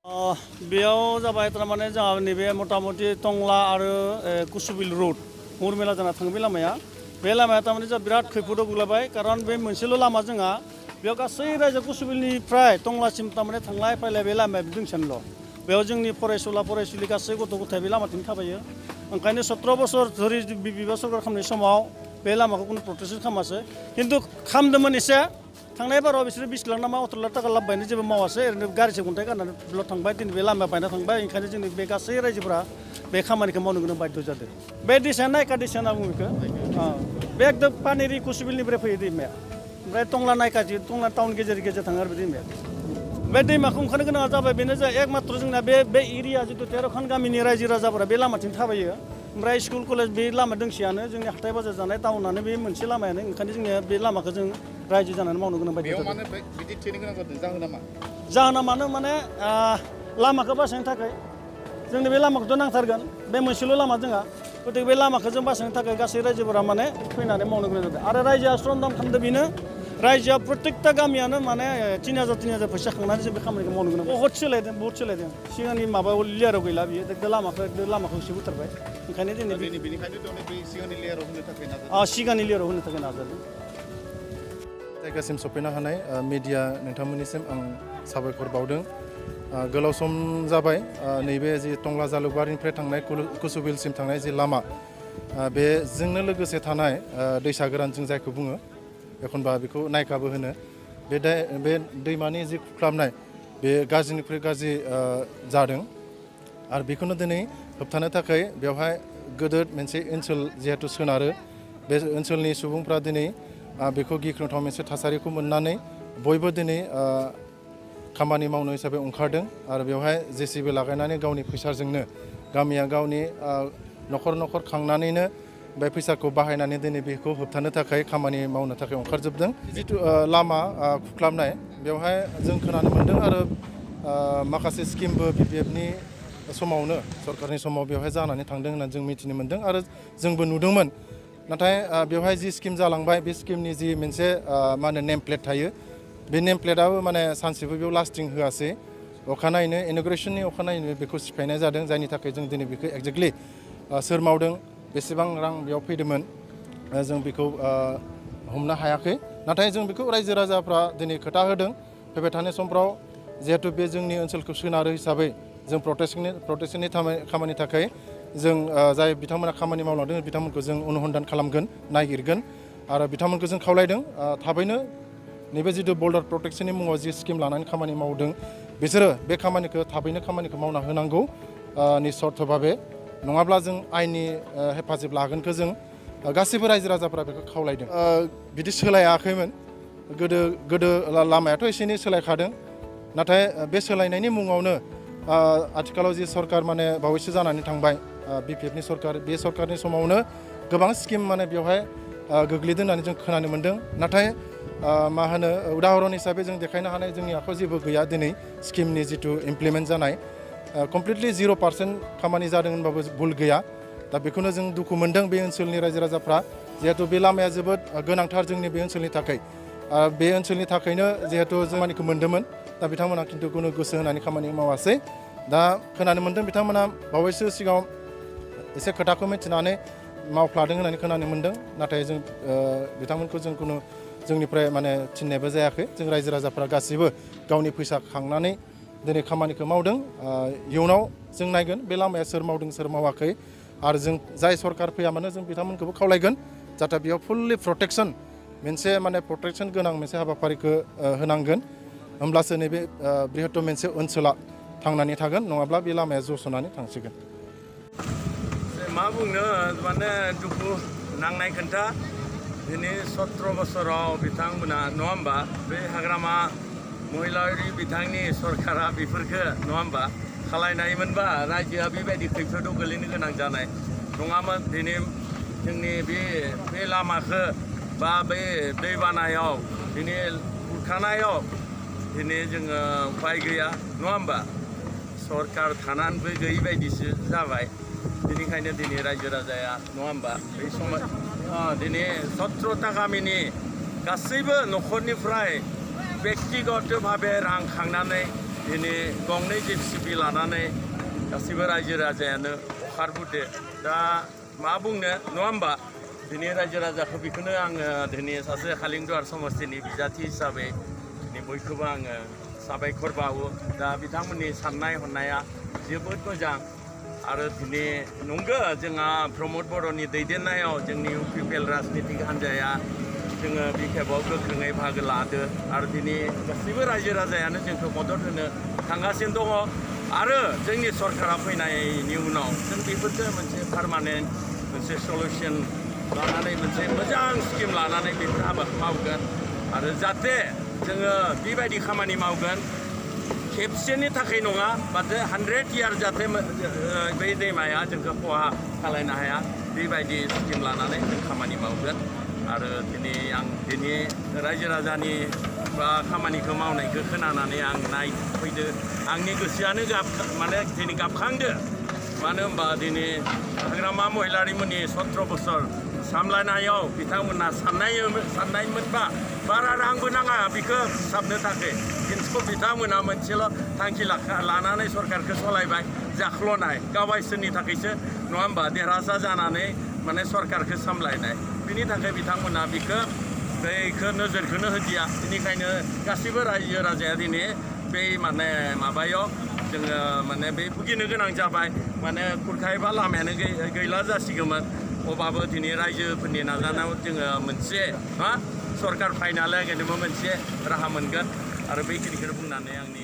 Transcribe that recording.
बेयाव जाबाय थारमाने जोंहा नैबे मथा-मथि टंला आरो कुसुबिल रोड मुरमेला जाना थाङो बे लामाया थारमाने जोंहा बिराद खैफोदाव गोग्लैबाय खारन बे मोनसेल' लामा जोंहा बेयाव गासै रायजो कुसुबिलनिफ्राय टंलासिम थारमाने थांलाय फैलाय बे लामाया दोंसेल' बेयाव जोंनि फरायसुला फरायसुलि गासै गथ' गथाय बे लामाथिं थाबायो ओंखायनो 17 बोसोर धरि बिबा सरकार खालामनाय समाव बे लामाखौ कुनु प्रटेक्सन खालामासै खिन्थु खालामदोंमोन एसे थांनाय बाराव बिसोरो 20 लाख ना मा 18 लाख थाखा लाबोबायनो जेबो मावासै ओरैनो गारिसे गन्थाइ गारनानै बेल' थांबाय दिनै बे लामाया बायना थांबाय ओंखायनो जोंनि बे गासै रायजोफोरा बे खामानिखौ मावनो गोनां बाध्य जादों बे दैसाया नायका दैसा होनना बुङो बेखौ बे एकदम पानेरि कुसुबिलनिफ्राय फैयो दैमाया ओमफ्राय टंला नायकाजि टंला टाउन गेजेर गेजेर थाङो आरो बे दैमाया बे दैमाखौ ओंखारनो गोनाङा जाबाय बेनो जा एकमात्र जोंना बे एरिया जिथु 13खान गामिनि रायजो राजाफोरा बे लामाथिं थाबायो ओमफ्राय स्कुल कलेज बे लामा दोंसेयानो जोंनि हाथाय बाजार जानाय टाउनानो बे मोनसे लामायानो ओंखायनो जोंनिया बे लामाखौ जों रायजो जानानै मावनो गोनां बायदि जादों। बिदि थेनो गोनां जादों जाहोना मा? जाहोना मानो माने लामाखौ बासायनो थाखाय जोंनो बे लामाखौथ' नांथारगोन बे मोनसेल' लामा जोंहा गतिके बे लामाखौ जों बासायनो थाखाय गासै रायजोफोरा माने फैनानै मावनो गोनां जादों आरो रायजोआ स्रम दाम खालामदों बेनो रायजोआ प्रत्येकता गामियानो माने 3000 फैसा खांनानै जों बे खामानिखौ मावनो गोनां बहुत सोलायदों सिगांनि माबायाव लेयाराव गैला बियो लामाखौ एसे बुथारबाय ओंखायनो दिनै बेनिखायनो बे सिगांनि लेयाराव होनो थाखाय नाजादों सिगांनि लेयाराव होनो थाखाय नाजादों जायगासिम सफैनो हानाय मिडिया नोंथांमोननिसिम आं साबायखर बावदों गोलाव सम जाबाय नैबे जि टंला जालुकबारिनिफ्राय थांनाय कुसुबिलसिम थांनाय जि लामा बेजोंनो लोगोसे थानाय दैसा गोरान जों जायखौ बुङो एखनबा बेखौ नायकाबो होनो बे दैमानि जि खुख्लाबनाय बे गाज्रिनिफ्राय गाज्रि जादों आरो बेखौनो दिनै होबथानो थाखाय बेवहाय गोदोर मोनसे ओनसोल जिहेतु सोनारो बे ओनसोलनि सुबुंफ्रा दिनै बेखौ गिख्रंथाव मोनसे थासारिखौ मोननानै बयबो दिनै खामानि मावनो हिसाबै ओंखारदों आरो बेवहाय जेसिबि लागायनानै गावनि फैसाजोंनो गामिया गावनि न'खर खांनानैनो बे फैसाखौ बाहायनानै दिनै बेखौ होबथानो थाखाय खामानि मावनो थाखाय ओंखारजोबदों जिथु लामा खुख्लाबनाय बेवहाय जों खोनानो मोन्दों आरो माखासे स्किमबो BPFनि समावनो सरकारनि समाव बेवहाय जानानै थांदों होननानै जों मिथिनो मोन्दों आरो जोंबो नुदोंमोन नाथाय बेवहाय जि स्किम जालांबाय बे स्किमनि जि मोनसे मा होनो नेम प्लेट थायो बे नेम प्लेटआबो माने सानसेबो बेयाव लास्टिं होआसै अखानायैनो इन'ग्रेसननि अखानायैनो बेखौ सिफायनाय जादों जायनि थाखाय जों दिनै बेखौ एक्जेक्टलि सोर मावदों बेसेबां रां बेयाव फैदोंमोन जों बेखौ हमनो हायाखै नाथाय जों बेखौ रायजो राजाफ्रा दिनै खोथा होदों फैबाय थानाय समफ्राव जिहेतु बे जोंनि ओनसोलखौ सोनारो हिसाबै जों प्रटेक्शननि खामानि थाखाय जों जाय बिथांमोना खामानि मावलांदों बिथांमोनखौ जों अनुसन्धान खालामगोन नागिरगोन आरो बिथांमोनखौ जों खावलायदों थाबैनो नैबे जिथु बर्डार प्रटेक्शननि मुङाव जि स्किम लानानै खामानि मावदों बिसोरो बे खामानिखौ थाबैनो खामानिखौ मावना होनांगौ निस्सर्थ'भाबे नङाब्ला जों आयेननि हेफाजाब लागोनखौ जों गासैबो रायजो राजाफोरा बेखौ खावलायदों बिदि सोलायाखैमोन गोदो लामायाथ' एसे एनै सोलायखादों नाथाय बे सोलायनायनि मुङावनो आथिखालाव जि सरकार माने बावैसो जानानै थांबाय BPFनि सरकार बे सरकारनि समावनो गोबां स्किम माने बेवहाय गोग्लैदों होननानै जों खोनानो मोन्दों नाथाय मा होनो उदाहरन हिसाबै जों देखायनो हानाय जोंनि आखायाव जेबो गैया दिनै स्किमनि जिथु इमप्लिमेन्ट जानाय कमप्लिटलि 0% खामानि जादों होनबाबो भुल गैया दा बेखौनो जों दुखु मोन्दों बे ओनसोलनि रायजो राजाफ्रा जिहेतु बे लामाया जोबोद गोनांथार जोंनि बे ओनसोलनि थाखाय बे ओनसोलनि थाखायनो जिहेतु जों खामानिखौ मोन्दोंमोन दा बिथांमोना खिन्थु खुनु गोसो होनानै खामानि मावासै दा खोनानो मोन्दों बिथांमोना बावैसो सिगाङाव एसे खोथाखौ मिथिनानै मावफ्लादों होननानै खोनानो मोन्दों नाथाय जों बिथांमोनखौ जों खुनु जोंनिफ्राय माने थिननायबो जायाखै जों रायजो राजाफ्रा गासैबो गावनि फैसा खांनानै दिनै खामानिखौ मावदों इयुनाव जों नायगोन बे लामाया सोर मावदों सोर मावाखै आरो जों जाय सरकार फैया मानो जों बिथांमोनखौबो खावलायगोन जाहाथे बेयाव फुल्लि प्रटेक्शन मोनसे माने प्रटेक्शन गोनां मोनसे हाबाफारिखौ होनांगोन होमब्लासो नैबे बृहत्तम मोनसे ओनसोला थांनानै थागोन नङाब्ला बे लामाया जस'नानै थांसिगोन मा बुंनो माने दुखु नांनाय खोन्था दिनै 17 बोसोराव बिथांमोना नङा होमबा बे हाग्रामा महिलारि बिथांनि सरकारा बेफोरखौ नङा होमबा खालायनायमोनबा रायजोआ बेबायदि खैफोदाव गोलैनो गोनां जानाय नङामोन दिनै जोंनि बे लामाखौ बा बे दैबानायाव दिनै खुरखानायाव दिनै जोङो उपाय गैया नङा होमबा सरकार थानानैबो गैयै बायदिसो जाबाय बेनिखायनो दिनै रायजो राजाया नङा होमबा बै समाव दिनै 17ता गामिनि गासैबो न'खरनिफ्राय बेक्तिगत भाबे रां खांनानै दिनै गंनै JCB लानानै गासिबो रायजो राजायानो ओंखारबोदो दा मा बुंनो नङा होमबा दिनै रायजो राजाखौ बेखौनो आङो दिनै सासे खालिंदुवार समस्तिनि बिजाथि हिसाबै दिनै बयखौबो आङो साबायखर बावो दा बिथांमोननि साननाय हनाया जोबोद मोजां आरो दिनै नंगौ जोंहा प्रमद बर'नि दैदेननायाव जोंनि UPPL राजनितिक हान्जाया जोङो बे खेबाव गोख्रोङै बाहागो लादो आरो दिनै गासैबो रायजो राजायानो जोंखौ मदद होनो थांगासिनो दङ आरो जोंनि सरकारा फैनायनि उनाव जों बेफोरखौ मोनसे पार्मानेन्ट मोनसे सलुसन लानानै मोनसे मोजां स्किम लानानै बेफोर हाबाखौ मावगोन आरो जाहाथे जोङो बेबायदि खामानि मावगोन खेबसेनि थाखाय नङा माथो 100 इयार जाहाथे बै दैमाया जोंखौ खहा खालायनो हाया बेबायदि स्किम लानानै जों खामानि मावगोन आरो दिनै आं दिनै रायजो राजानि बा खामानिखौ मावनायखौ खोनानानै आं नायफैदो आंनि गोसोआनो माने दिनै गाबखांदो मानो होनबा दिनै हाग्रामा महिलारिमोननि 17 बोसोर सामलायनायाव बिथांमोना साननायमोनबा बारा रांबो नाङा बेखौ फोसाबनो थाखाय खिन्थु बिथांमोना मोनसेल' थांखि लानानै सरकारखौ सालायबाय जाख्ल'नाय गावसोरनि थाखायसो नङा होमबा देरहासार जानानै माने सरकारखौ सामलायनाय बिनि थाखाय बिथांमोना बेखौ नोजोरखौनो होदिया बेनिखायनो गासैबो रायजो राजाया दिनै बे माने माबायाव जोङो माने बे भुगिनो गोनां जाबाय माने खुरखायोबा लामायानो गैला जासिगौमोन अबाबो दिनै रायजोफोरनि नाजानायाव जोङो मोनसे सरकार फाइनालाय मोनसे राहा मोनगोन आरो बेखिनिखौनो बुंनानै आंनि